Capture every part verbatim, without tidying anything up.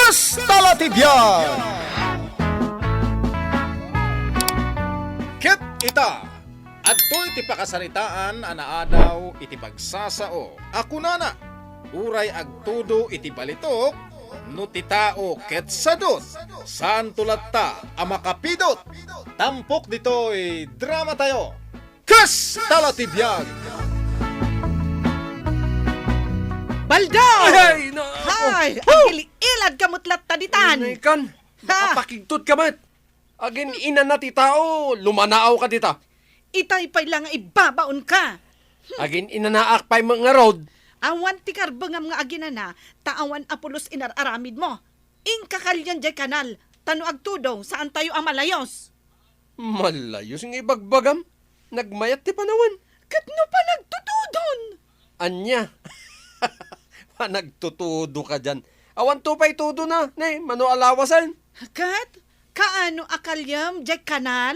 Kasta la ti biag! Ket ita, adtoy ti pakasaritaan a naadaw iti pagsasao a kunana, uray agtudo iti balitok, no ti tao ket sadut, saanto latta a makapidot. Tampok ditoy dramatayo. Kasta la ti biag! Baldo! Ay, ay, na-, Hay, oh, oh! Agil-ilad ka met latta ditan. Ay, kan. Ha? Nakapakigtot ka met. Agin-inana ti tao, lumanaaw ka dita. Itay pay la nga ibabaon ka. Agin-inanaak pay met ngarud. Awan ti karbengam nga aginana, ta awan a pulos inar-aramid mo. Inka kalian jay kanal, ta no agtudo, saantayo a malayos. Malayos nga ibagbagam. Nagmayat ti panawen. Ket no panagtutudon? Ania? Panagtutudo ka dian. Awan to pay tudona, ne, mano a lawasen? Ket, kaano a kaliam jay kanal?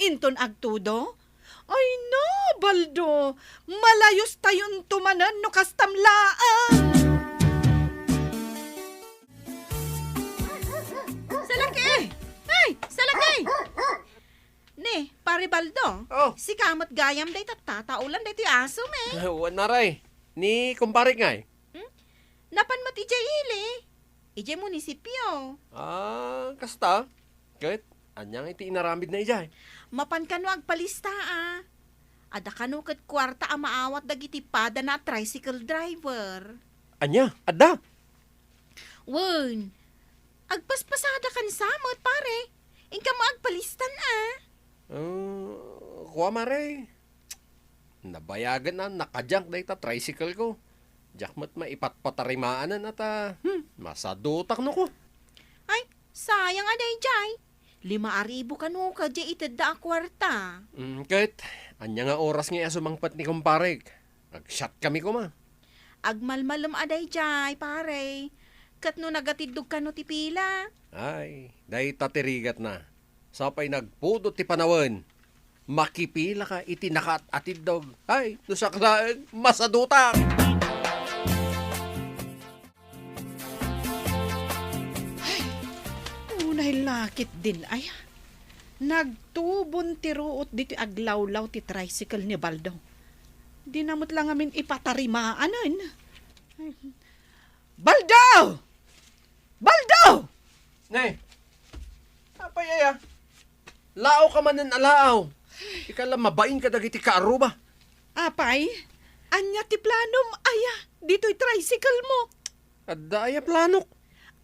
Inton agtudo? Ay na, Baldo, malayos tayonto manen no kastam laeng. Salaki! Ay, Salaki! Ne, Pare Baldo, Oh. Sika met gayam dayta tataulan daytoy asom, eh. Wen, Mare. Ni kumparek ngay? Hmm? Napan met idiay ili. Idiay munisipio. Ah, kasta? Ket, ania ngay ti inaramidna idiay? Mapan kano agpalista, a. Adda kano ket kuarta a maawat dagiti padana a tricycle driver. Ania? Adda? Wen, agpaspasada kan sa met, pare. Inka met agpalistan, a. Ah, kua, Mare. Nabayagen a nakadiak dayta tricycle ko. Diak met maipatpatarimaanen a ta, hmm, masadutak no ko. Ay, sayang a daydiay. Lima a ribu kano kadi itedda a kuarta. Mm, ket, ania nga oras ngay a sumangpet ni kumparek? Agsiatkami koma. Agmalmalem a daydiay, pare. Ket no nagatiddog kano ti pila? Ay, dayta ti rigatna. Sapay nagpudot ti panawen. Makipilaka iti nakaat-atiddog. Ay, no siak laeng, masadutak! Ay, unay lakit din, ay. Nagtubon ti ruot ditoy aglawlaw ti tricycle ni Baldo. Dina met la ngamin ipatarimaanen. Ay. Baldo! Baldo! Ne, apay aya? Laawka manen a laaw. Ika la mabain kadagiti kaarruba. Apay, ania ti planom aya ditoy tricycle mo? Adda aya planok?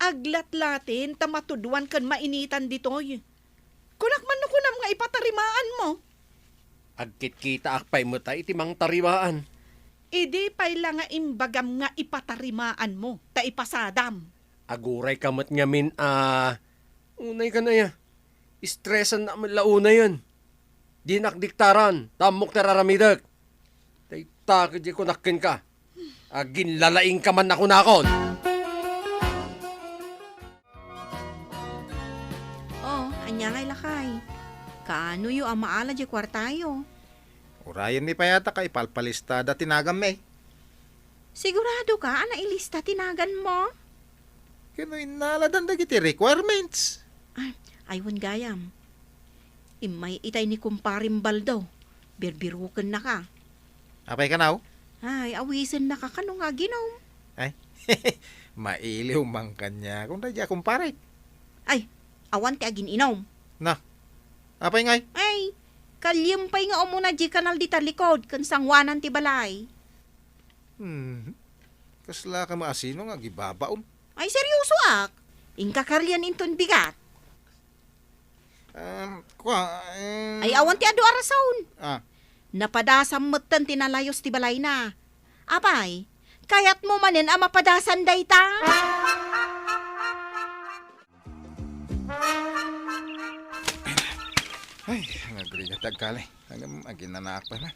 Aglatlaten ta matuduan ken mainitan ditoy. Kunak man no kunam nga ipatarimaan mo. Agkitkitaak pay met a iti mangtarimaan. Idi pay la nga imbagam nga ipatarimaan mo, ta ipasadam. Aguray ka met ngamin a, unay kan aya. Stress-an na met la unayen. Dinak diktaran, ta ammok ti ar-aramidek. Dayta ket di kunak kenka. Aginlalaing ka man a kunakon. Oh, ania ngay lakay? Kaanoyo a maala diay kuartayo? Urayenmi pay a ta ipalpalistada ti nagammi. Sigurado ka a nailista ti naganmo? Ken no innaladan dagiti requirements. Ay, ay, wen gayam. Immay itay ni kumparem Baldo. Birbirukennaka. Apay kanaw? Ay, awisennaka kano nga aginom. Ay, mailiw man kaniak daydiay a kumparek. Ay, awan ti agin-inom. Na, apay ngay? Ay, kaliam pay nga umuna diay kanal dita likod ken sangoanan ti balay. Hmm. Kasla ka maasino nga agibabaon? Ay, seryosoak. Inka kalian inton bigat. Um, kua, um, Ay, awan ti adu a rason. Ah. Napadasam metten ti nalayos ti balayna. Apay, kayatmo manen a mapadasan dayta? Ay, nagrigat ti agkali. Agam, aginanaak pay man.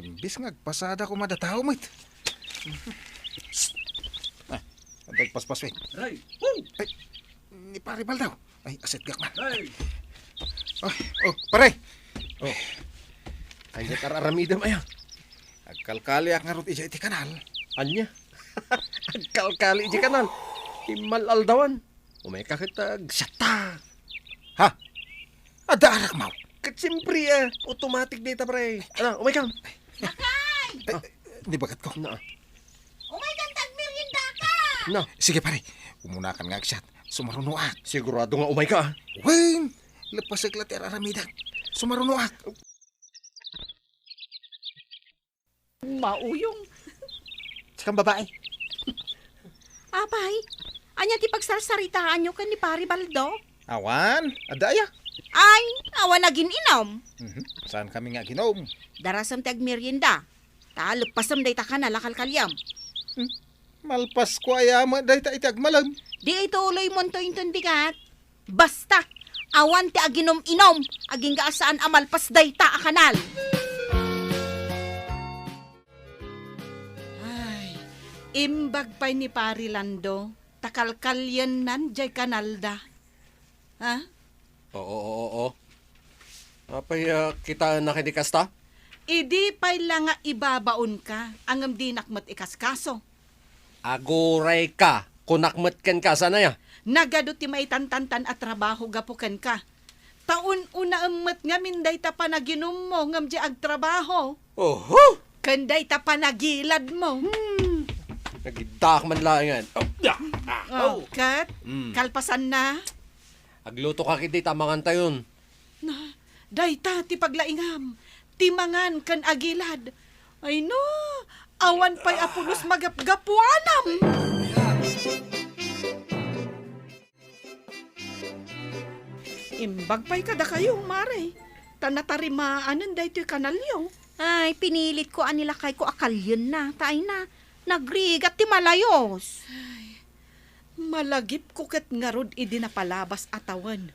Imbis nga agpasada koma dataw met. Psst! Ah, agpaspas, eh. Aray! Woo! Ay, ni Pare Baldaw. Ay, asetgak man. Hey! Oh, oh, pare! Oh. Ania ti ar-aramidem aya? Agkalkaliak ngarud idiay iti kanal. Ania? Agkalkali idiay kanal? Immal-aldawan. Umayka ket agsiatta. Ha? Adda arakmaw? Ket siempre, ah, automatic dayta, pre. Ano, umayka? Lakay! Eh, Ah. Di bagat ko. Na. Umaykan ta agmeriendaka! Na. Sige, pare. Umunakan nga agsiat. Sumarunoak. Sigurado nga umayka, ah. Wen! Lepasek la ti ar-aramidak. Sumarunoak. Mauyong. Sikan babae. Apay, ania ti pagsarsaritaanyo ken ni Pari Baldo? Awan, adda aya? Ay, awan agin-inom. Mhm. Saan kami nga aginom? Darasem ti agmerienda. Ta leppasem dayta kanal a kalkaliam. Hmm. Malpasko aya met dayta iti agmalem. Di ituloymonto inton bigat. Basta, awan ti aginom-inom, agingga a saan a malpas dayta a kanal. Ay, imbag pay ni Pari Lando, ta kalkaliennan jay kanalda. Ha? Oo, oo, oo. Apay, ah, kitaenna ket di kasta? Idi pay la nga ibabaonka, ngem dinak met ikaskaso. Agurayka, kunak met kenka, saan aya? Nagadu ti maitantantan a trabaho gapu kenka. Ta un-unaem met ngamin dayta panaginummo ngem di agtrabaho. Oho! Ken dayta panagiladmo. Hmm. Nagiddaak man laengen. Oh, ah, ah, Oh, oh. Ket? Mm. Kalpasanna? Aglutoka ket dita mangantayon. Na, dayta ti paglaingam, ti mangan ken agilad. Ay no, awan pay a pulos magapgapuanam. Imbag pay kadakayo, Mare, ta natarimaanen daytoy kanalyo. Ay, pinilitko a ni lakayko a kalienna, ta ay na, nagrigat ti malayos. Ay, malagipko ket ngarud idi napalabas a tawen.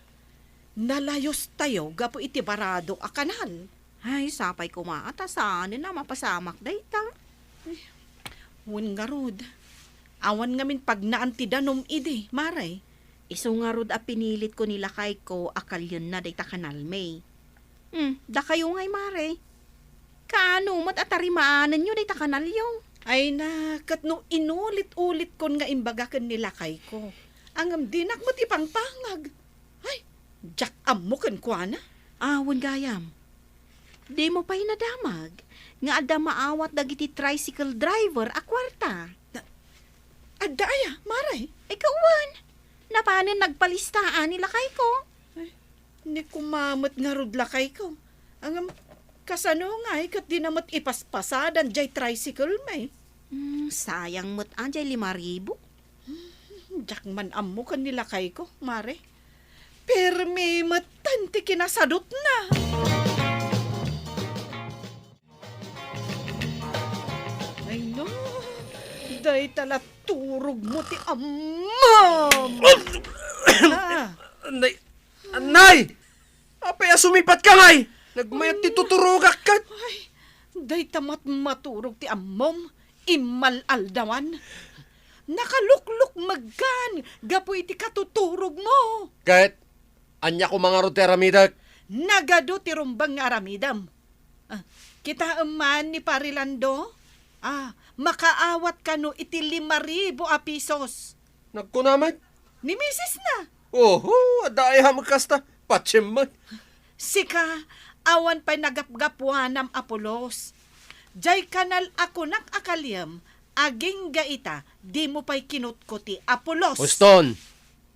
Nalayostayo gapu iti barado a kanal. Ay, sapay koma ta saanen a mapasamak dayta. Ay, wen ngarud, awan ngamin pagnaan ti danum idi, Mare. Isu ngarud a pinilitko ni lakayko a kalienna dayta kanalmi. Hmm, dakayo ngay, Mare. Kaano met a tarimaanenyo dayta kanalyo? Ay na, ket no inulit-ulitkon nga imbaga ken ni lakayko, ngem dinak met ipangpangag. Ay, diak ammo kenkuana. Awan gayam. Dimo pay nadamag nga adda maawat dagiti tricycle driver a kuarta? Na, adda aya, Mare? Ikaw wen, napanen nagpalistaan ni lakayko. Ay, ni kumamet ngarud lakayko. Ngem, kasano ngay ket dina met ipaspasadan jay tricycle mi? Hmm, sayang met a jay lima ribu. Diak man ammo ken ni lakayko, Mare. Permi metten ti kinasadutna. Ay no, dayta la turogmo ti ammom. Ah. Nay, Anay! Apay a sumipatka ngay? Nagmayat ti tuturogak ket. Ay, dayta met maturog ti ammom, immal-aldawan. Nakaluklukmegkan gapu iti katuturogmo. Ket, ania koma ngarud ti aramidek? Nagadu ti rumbeng nga aramidem. Ah, kitaem man ni Pari Lando? Ah, makaawat kano iti lima ribu a pisos. Nagkuna met? Ni misisna. Oho, adda aya met kasta. Patiem met. Sika, awan pay nagapgapuanam a pulos. Jay kanal a kunak a kaliem, agingga ita, dimo pay kinutkuti a pulos. Uston,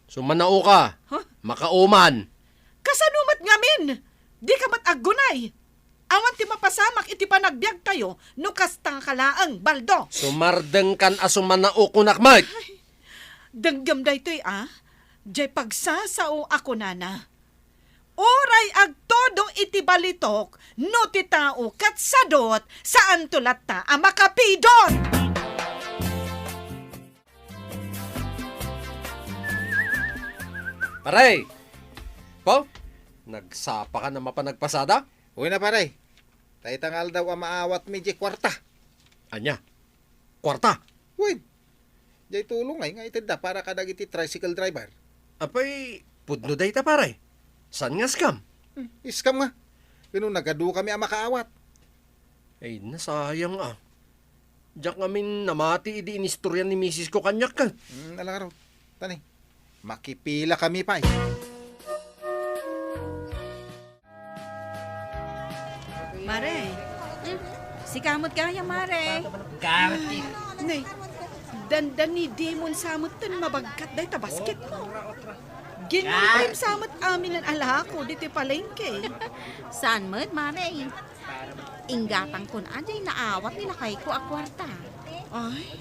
sumanaoka. Huh? Makauman. Kasano met ngamin? Dika met aggunay. Awan ti mapasamak iti panagbiagtayo no kasta nga laeng, Baldo. Sumardengkan a sumanao kunak met. Ay, denggem daytoy, a? Jay pagsasao a kunana, "Uray agtudo iti balitok no ti tao ket sadut, saanto latta a makapidot." Pare! Po? Nagsapa ka na mapan nagpasada? Uy na, pare. Ta ita nga aldaw a maawatmi di kuarta. Ania? Kuarta? Uy, diay tulong ay nga itedda para kadagiti tricycle driver. Apay, pudno dayta, pare. Saan nga scam? Hmm, scam nga. Kano nagadu kami a makaawat. Ay, nasayang a. Diak ngamin namati idi inistorya ni misis ko kaniak ket. Hmm, ala ngarud. Tani, makipila kami pay. Mare, sika met gayam, Mare. Gawit. Nay, dandanidimon sa metten mabagkat dayta basketmo. Ginulpem sa met amin a lako ditoy palengke. Saan met, Mare? Inggatangkon a diay naawat ni lakayko a kuarta. Ay,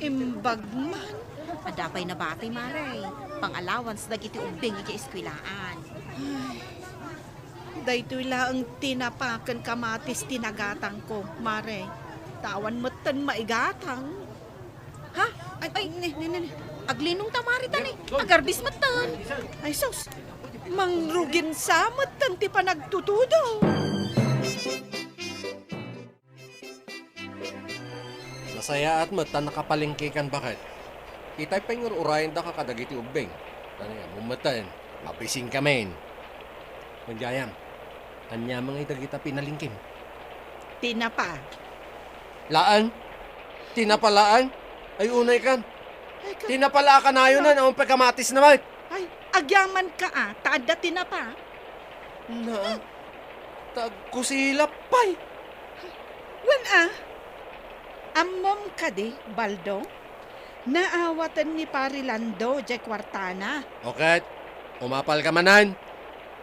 imbag man. Adda pay nabati, Mare. Pang-allowance dagiti ubbing idiay eskwelaan. Ay, daytoy laeng tinapa ken kamatis ti nagatangko, Mare. Ta awan metten maigatang. Ha? Ay, ay, ni, ni, ni, ni. Aglinong ta, Mare, ta ni. Agardis metten. Ay, sus. Mangrugin sa metten ti panagtutudo. Nasayaat met ta nakapalengkekan, baket. Itay pay nga ur-urayendaka kadagiti ubbing. Tani, ammom metten, mabisingkamin. Wen gayam, ania man ngay dagita pinalengkem? Tinapa. Laeng? Tinapa laeng? Ay, unaykan. Ay, ka- Tinapa la a kanayon, awan pay kamatis na met. Ay, agyamanka a, ta adda tinapa. Na, ta agkusilap pay. Wen a, ammom kadi, Baldo? Naawaten ni Pari Lando diay kuartana. O ket, umapalka manen.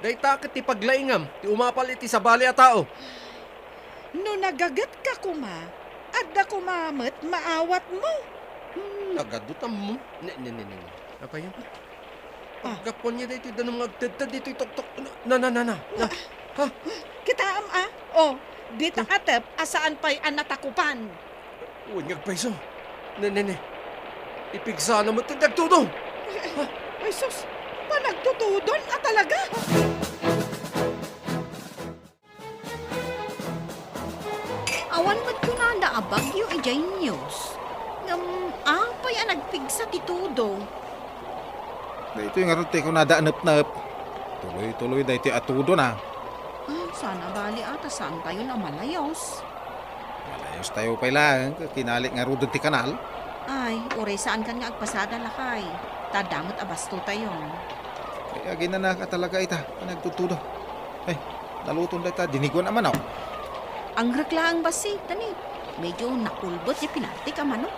Dayta ket ti paglaingam ti umapal iti sabali a tao. No nagagetka koma, adda koma met maawatmo. Hmm, nagadutammo. Ne, ne, ne, ne, ne. Apay? Ah. Gapuan niya daytoy danum nga agtedted ditoy toktok. Na, na, na, na, na. Ah. Ha? Kitaem a? O, dita atep a saan pay a natakupan. Wen nga agpayso. Ne, ne, ne. Ipigsana met ti agtudo. Ay, sus! Panagtutudon a talaga! Awan met kunada a bagyo idiay news. Ngem apay a nagpigsa ti tudo? Daytoy ngarud ti kunada a nepnep. Tuloy-tuloy daytoy a tudona. Ah, sana bali a ta saantayon a malayos. Malayos tayo pay laeng, kinali ngaruden ti kanal. Ay, uray saankan nga agpasada, lakay. Ta adda met a bastotayon. Ay, aginana ka talaga ita, panagtutudo. Ay, naluton dayta diniguan a manok. Angrek laeng bassit, tani. Medyo nakulbot ti pinartik a manok.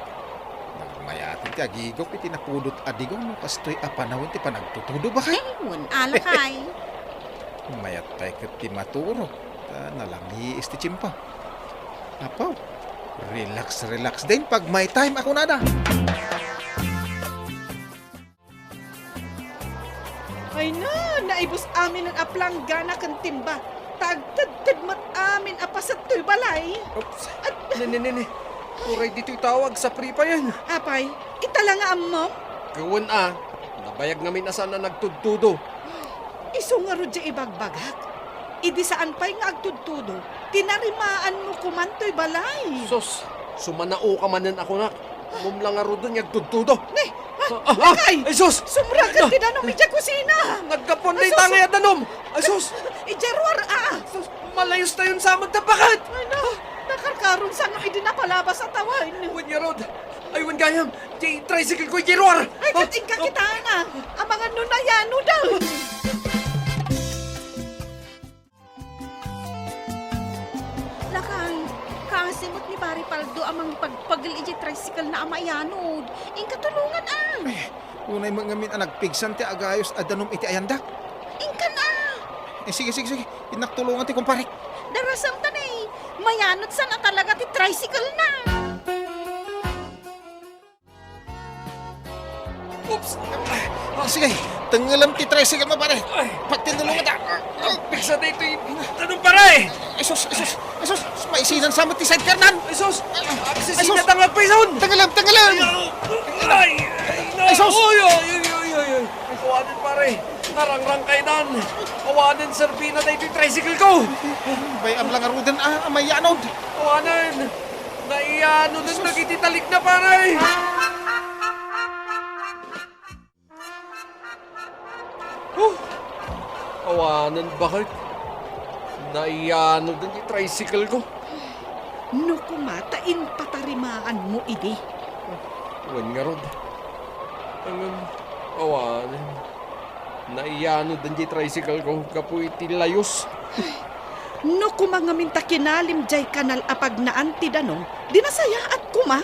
Nagmayaten ti agigop iti napudot a digong no kastoy a panawen ti panagtutudo, bakay? Ay, wen a, lakay. Mayat pay ket ti maturo, ta nalangiis ti tiempo. Apo, relax, relax din pag may time a kunada. Ay na, naibus amin a planggana ken timba. Ta agtedted met amin a paset toy balay. Oops. At Ne, ne, ne, ne. Uray ditoy tawag, sapri payen. Apay, ita la nga ammom? Wen a, nabayag ngamin a saan a nagtudtudo. Isu ngarud diay ibagbagak. Idi saan pay nga agtudtudo, tinarimaanmo koman toy balay. Sus, sumanaoka manen a kunak. Ammom la ngaruden nga agtudtudo. Ne, ah, ah, ah, lakay! Ay, sus! Sumragak ti danum idiay kusina. Naggapuan dayta ngay a danum. Ay, sus! Idiay ruar, ah! Sus, malayos tayon sa met a paket. Ay, na, nakarkaron sa nga idi napalabas a tawen. Wen ngarud. Ay, wen gayam. Diay tricycle ko idiay ruar. Ay, ket inka kitaen a. Amangan no nayanod a. Lakay, kaasi met ni Pari Paldo a mangipagpagel idiay tricycle na a mayanod. Inka tulongan a. Ay, unay met ngamin a nagpigsan ti agayos a danum iti ayandak. Inkan a. Eh, sige, sige, sige. Innak tulongan ti kumparek. Darasam ta ne. Mayanod san a talaga ti tricycle na. Oops! Ah, sige, tengelem ti tricycle mo, pare. Ay. Pagtinulungan ta. Pigsa daytoy danum, pare! Ay, sus, ay, sus, ay, sus, maisinan sa met ti sidecar nan. Ay, sus! Ay, sus! Agsisigat ang agpayson! Tengelem, tengelem! Ay, ay, ay, ay, Ay, sus! Ay, ay, ay, ay, ay, ay. Awanen, pare. Narangrang kaydan. Awanen, serbina daytoy tricycle ko. Bay-am la ngaruden a, a mayanod. Awanen. Naiyanoden dagiti talikna, pare. Huh! Awanen, baket. Naiyanoden ti tricycle ko. No koma ta impatarimaanmo idi. Wen ngarud. Ngem, Awan. Naiyanoden diay tricycle ko gapu iti layus. No koma ngamin ta kinalim diay kanal a pagnaan ti danum, di nasayaat koma.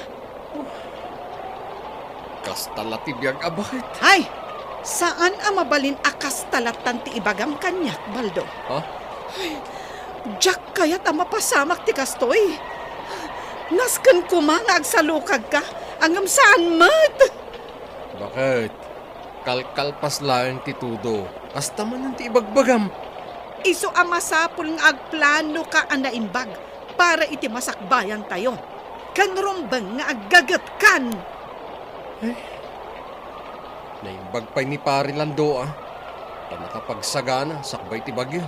Kasta la ti biag a baket. Ay! Saan a mabalin a kasta lattan ti ibagam kaniak, Baldo. Ha? Ay, diak kayat a mapasamak ti kastoy. Nasken koma nga agsalukagka, ngem saan met. Baket? Kalkalpas laeng ti tudo. Kasta manen ti ibagbagam. Isu a masapul nga agplanoka a naimbag para iti masakbayantayo. Ken rumbeng nga aggagetkan. Eh, naimbag pay ni Pari Lando, a. Ta nakapagsagana sakbay ti bagyo.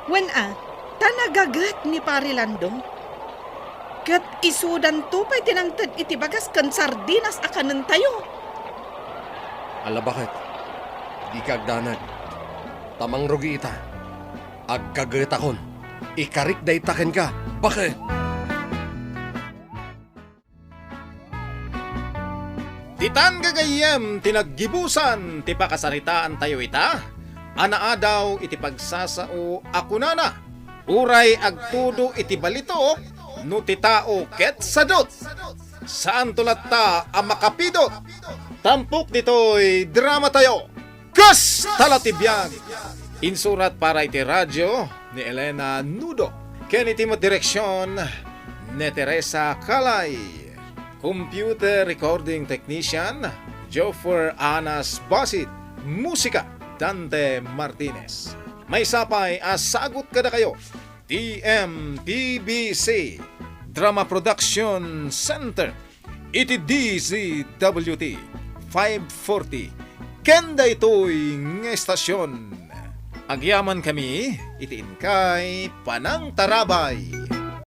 Wen a, ta nagaget ni Pari Lando. Ket isudanto pay ti nangted iti bagas ken sardinas a kanentayo. Ala, baket, dika agdanag. Ta mangrugi ita. Agkagetakon. Ikarik dayta kenka, baket! Ditan gagayyem ti naggibusan ti pakasaritaantayo ita a naadaw iti pagsasao a kunana, uray agtudo iti balitok no ti tao ket sadut. Saanto latta a makapidot. Tampok ditoy dramatayo. Kasta la ti biag! Insurat para iti radyo ni Elena Nudo. Ken iti met direksion ni Teresa Calay. Computer recording technician, Joffer Anas Basit. Musika, Dante Martinez. Maysa pay a sagut kadakayo, T M P B C Drama Production Center. Iti D Z W T five forty, ken daytoy nga estasion. Agyamankami iti inkay panangtarabay.